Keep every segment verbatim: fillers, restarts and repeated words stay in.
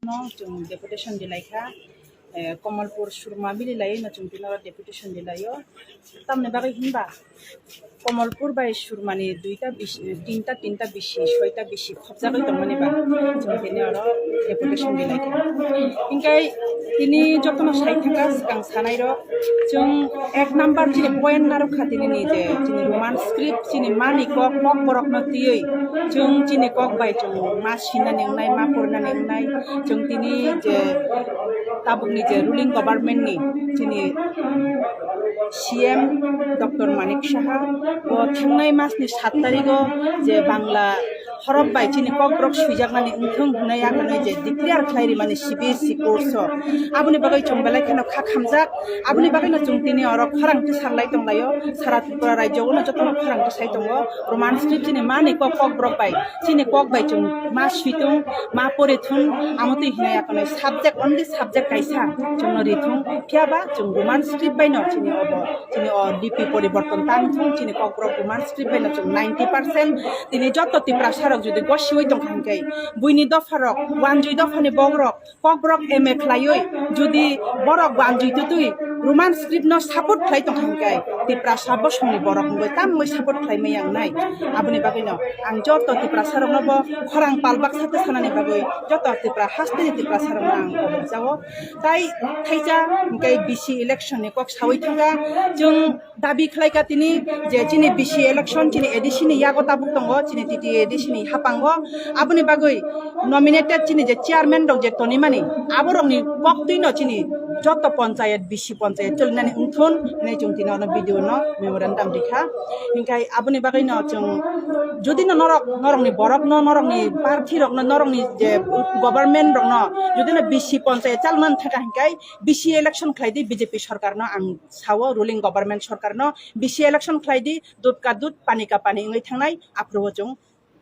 no chwng deputation di lai kha. Eh, Komolpur Surma mili lai no chwng tino deputation di lai o. Tamni bagwi hinba Komolpur bai Surmani duita bisi, tinta, tinta bisi, soita bisi khopjagwi tongmani ba chwng tini oro deputation di lai kha. Hinkhe tini jotono sai thangkha swkang sanai rok, chwng ek number chini point narwk kha tini ni je chini Roman script chini mani kok, kok borok no twiwi chwng chini kok bai chwng ma sinani wngnai, ma porinani wngnai, chwng tini je tabukni je ruling government ni chini C M Doctor Manik Saha bo thangnai masni sat tarigo je Bangla horop bai chini kokborok swijaknani wngthung hwnwi akhonwi je declare khlai rimani C B S E course o. Aboni bagwi chwng belai kheno kha khamjak. Aboni bagwino chwng tini oro khorang tisar lai tonglaio. Sara Tripura rajyo-o no jotono khorang tisai tongo. Roman script chini mani kok, kokborok bai, chini kok bai chwng ma switung, ma porithung, amo twi hinwi akhonwi subject, only subject kaisa chwngno rithung. Phiya ba chwng Roman script bai no chini obo, chini o lipi poriborton tang thung, chini kokborok Roman script bai no chwng ninety percent. Tini joto Tiprasa rok jodi gosiwi tongkha hinkhe, buini dopha rok, wanjwi dopha ni bok rok, kokborok M A khlaiwi, jodi borok wanjwi twtwi Roman script no support khlai tongkha hinkhe, Tiprasa bosongni borok wngwi tamwi support khlai maya wngnai. Aboni bagwi no ang joto Tiprasa rok no bo khorang pal baksa twi sanani bagwi, joto Tipra hasteni Tiprasa rok no ang kobok jao. Tai thaisa hinkhe B C election ni kok sawi thangkha, chwng dabi khlai kha tini je chini B C election chini A D C ni yago tabuk tongo, chini T T A D C ni hapango. Aboni bagwi nominated chini je chairman rok je tonimani, aborokni koktwino chini joto ponchayat, B C ponchayat cholinani wngthun hinwi chwng tini ono video no memorandum rikha. Hinkhe aboni bagwino chwng jodi no norok, norokni borokno, norokni party rokno, norokni je government rokno jodi no B C ponchayat chalmani thangkha hinkhe B C election khlai di, B J P sorkarno ang sao, ruling government sorkarno B C election khlai di, dud ka dud, pani ka pani wngwi thangnai, aphuru o chwng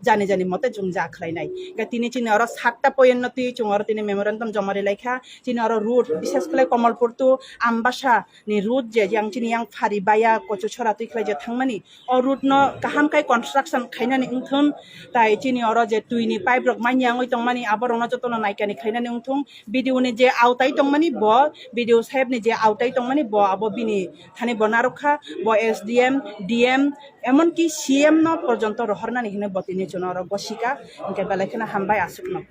jani jani mote chwng ja khlainai. Ga tini chini oro satta point no twi chwng oro tini memorandum joma ri lai kha. Chini oro road, bishes khlai Komolpur to Ambasa ni road je yang chini yang phari baya kochu chora twi khlai je thangmani. O road no kaham khai construction khainani wngthun, tai chini oro je twi ni pipe rok manya wngwi tongmani, aborokno jotono naikani khainani wngthung. B D O ni je autai tongmani bo, B D O saheb ni je autai tongmani bo, abo bini thani bo narwk kha, bo S D M, D M, emonki C M no porjonto rohornani hinwi bo tini chwng oro gosika, hinkhe belai kheno hambai aswkno.